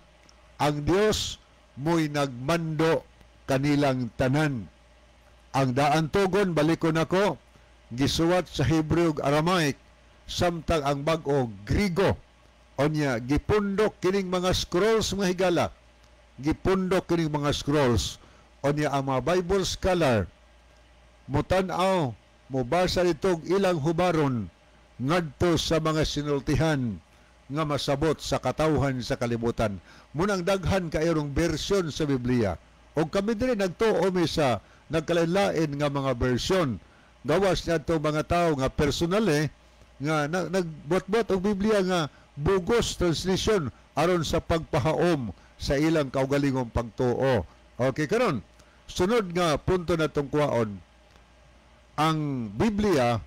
ang Dios mo'y nagmando kanilang tanan. Ang daan tugon, balikon ako, gisuwat sa Hebreo ug Aramaic, samtang ang bag-o Grigo. Onya gipundok kining mga scrolls, mga higala. Gipundok kining mga scrolls. Onya ang mga Bible scholar mutan-aw, mobasa nitong ilang hubaron ngadto sa mga sinultihan nga masabot sa katawhan sa kalibutan. Munang daghan kairong version sa Biblia. O kami diri nagtuo mi sa nagkalain-lain nga mga version. Gawas niadto mga tao nga personal nga nagbuot-buot og Biblia nga bugos translation aron sa pagpahaom sa ilang kaugalingong pagtuo. Okay, karon sunod nga punto na tong kuhaon, ang Biblia,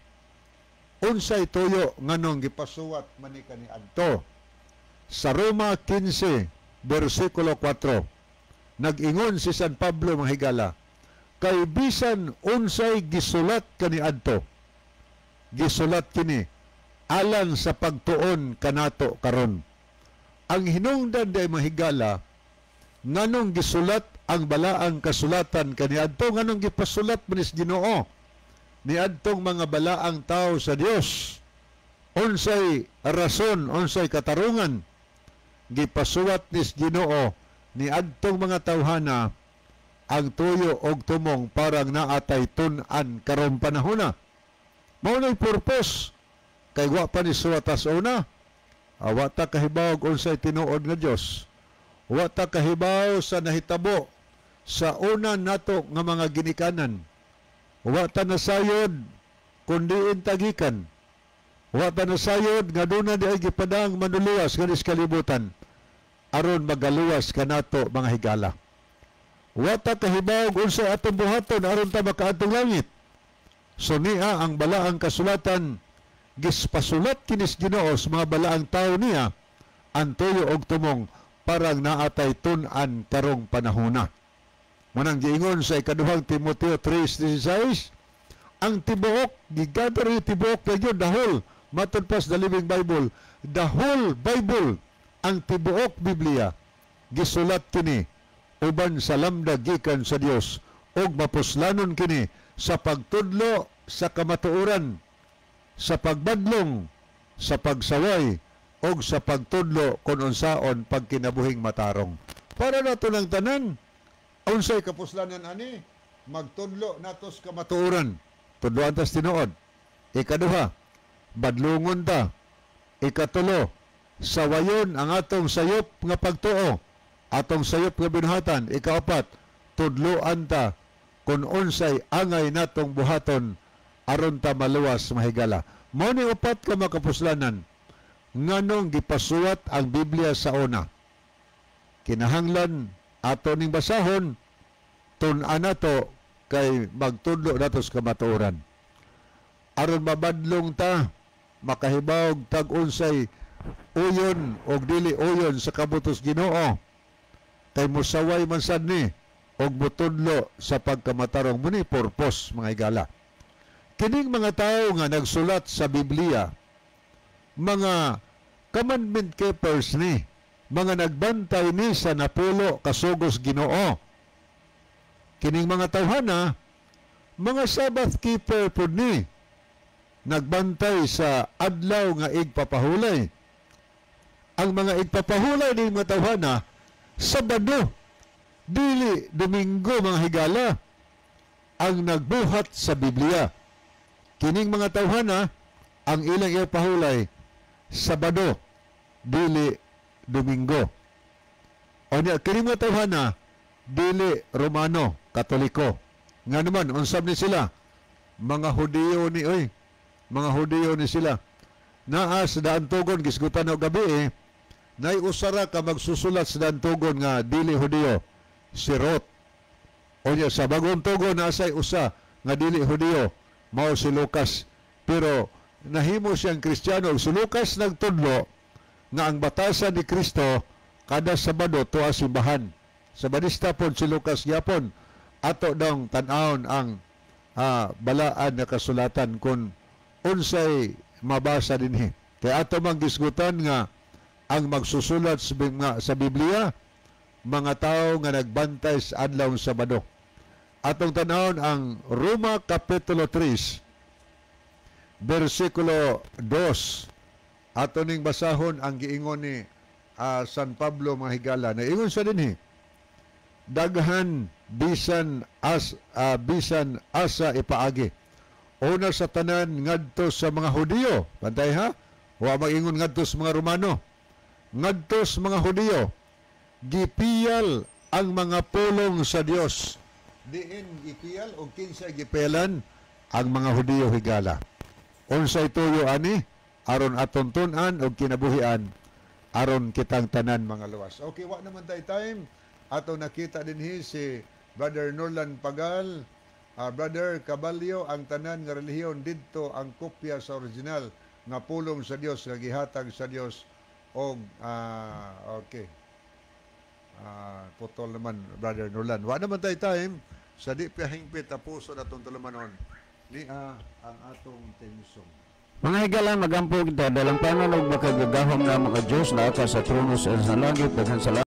unsay tuyo nganong gipasuwat man ni kaniadto? Sa Roma 15 bersikulo 4, nag-ingon si San Pablo, mga higala, "Kay bisan unsay gisulat kaniadto, gisulat kini alang sa pagtuon kanato karon." Ang hinungdan day, mga higala, nganong gisulat ang balaang kasulatan kaniadto, nganong gipasulat man is Ginoo niadtong mga balaang tao sa Dios? Unsay rason, unsay katarungan gipasuwat nis Ginoo niadtong mga tawhana? Ang tuyo og tumong parang naatay tun-an karong panahona. Mao na'y purpose kay wa pa ni suwatas una. Wa ta kahibaw og unsay tinuod nga Dios. Wa ta kahibaw sa nahitabo sa una nato nga mga ginikanan. Wa ta nasayod kun diin tagikan. Wa ta nasayod nga duna di ay gipadang manuluwas nga kalibutan aron magaluwas kanato, mga higala. Wa ta kahibaw unsay atong buhaton aron ta makaadtong langit. So niya ang balaang kasulatan Gispasulat kinis Ginoo sa mga balaang tao niya ang tuyo og tumong parang naatay tun-an karong panahona. Munang giingon sa ikaduhang Timoteo 3:16, ang tibuok gigather yung tibuok na yun, the whole, matod pa sa The Living Bible, the whole Bible, ang tibuok Biblia, gisulat kini uban sa lamda gikan sa Dios ug mapuslanon kini sa pagtudlo sa kamatuoran, sa pagbadlong, sa pagsaway ug sa pagtudlo kon unsaon pagkinabuhing matarong. Para nato ng tanan, unsay kapuslanan ani? Magtudlo natos kamatuoran. Tudloan tas tinuod. Ikaduha, badlungon ta. Ikatulo, sawayon ang atong sayop nga pagtuo, atong sayop nga binuhatan. Ikaapat, tudloan ta kung unsay angay natong buhaton aron ta maluwas, mahigala. Mao ni upat ka makapuslanan nganong gipasuwat ang Biblia sa una. Kinahanglan ato ning basahon, tun-an nato kay magtudlo nato sa kamatuoran. Aron mabadlong ta, makahibawog tag unsay uyon og dili uyon sa kabutos Ginoo. Kay mosaway man sad ni og motudlo sa pagkamatarong. Mo ni purpose, mga higala. Kining mga tao nga nagsulat sa Biblia, mga commandment keepers ni, mga nagbantay ni sa 10 kasugos Ginoo. Kining mga tawhana, mga Sabbath keeper pud ni, nagbantay sa adlaw nga igpapahulay. Ang mga igpapahulay ni mga tawhana, Sabado, dili Domingo, mga higala, ang nagbuhat sa Biblia. Kining mga tawhana, ang ilang ipahulay, Sabado, dili Domingo. O niya, kining mga tawhana, dili Romano, Katoliko. Nga naman, unsab ni sila, mga Hudiyo ni, oy, mga Hudiyo ni sila. Naa sa Daan Tugon, gisgutan og gabi eh, nay usara ka magsusulat sa Daan Tugon nga dili Hudiyo, si Ruth. O niya, sa Bagong Tugon, nasay usa nga dili Hudiyo, mao si Lucas. Pero nahimo siyang Kristiyano. Si Lucas nagtudlo nga ang batasan ni Kristo kada Sabado tuwa simbahan. Sabadista pon si Lucas gyapon. Ato dong tan-awon ang balaan na kasulatan kung unsay mabasa dinhi. Kaya ato mang gisgutan nga ang magsusulat sa Biblia mga tao nga nagbantay sa adlaw Sabado. Atong tan-awon ang Roma Kapitulo 3 versikulo 2. Ato ning basahon ang giingon ni San Pablo, mga higala. Naingon sa dinhi, daghan bisan as bisan asa ipaagi. Una sa tanan ngadto sa mga Hudiyo. Pantay ha? Wa mag-ingon ngadto sa mga Romano. Ngadto sa mga Hudiyo, gipiyal ang mga pulong sa Dios. Diin gipiyal o kinsa gipiyalan ang mga Hudiyo, higala? Unsay tuyo ani aron aton tun-an og kinabuhian aron kitang tanan mga luwas. Okay, wa naman tay time. Ato nakita dinhi si Brother Norlan Pagal, Brother Caballo, ang tanan nga relihiyon didto ang kopya sa original nga pulong sa Dios nga gihatag sa Dios og okay. Putol naman, Brother Norlan. Wa naman tay time sa di pa hingpit tapuso na atong tulumanon ni ang atong theme song. Mga higala, magampo kita, dalampanan og makagagahom na mga Diyos na aka sa trono sa langit, daghan salamat.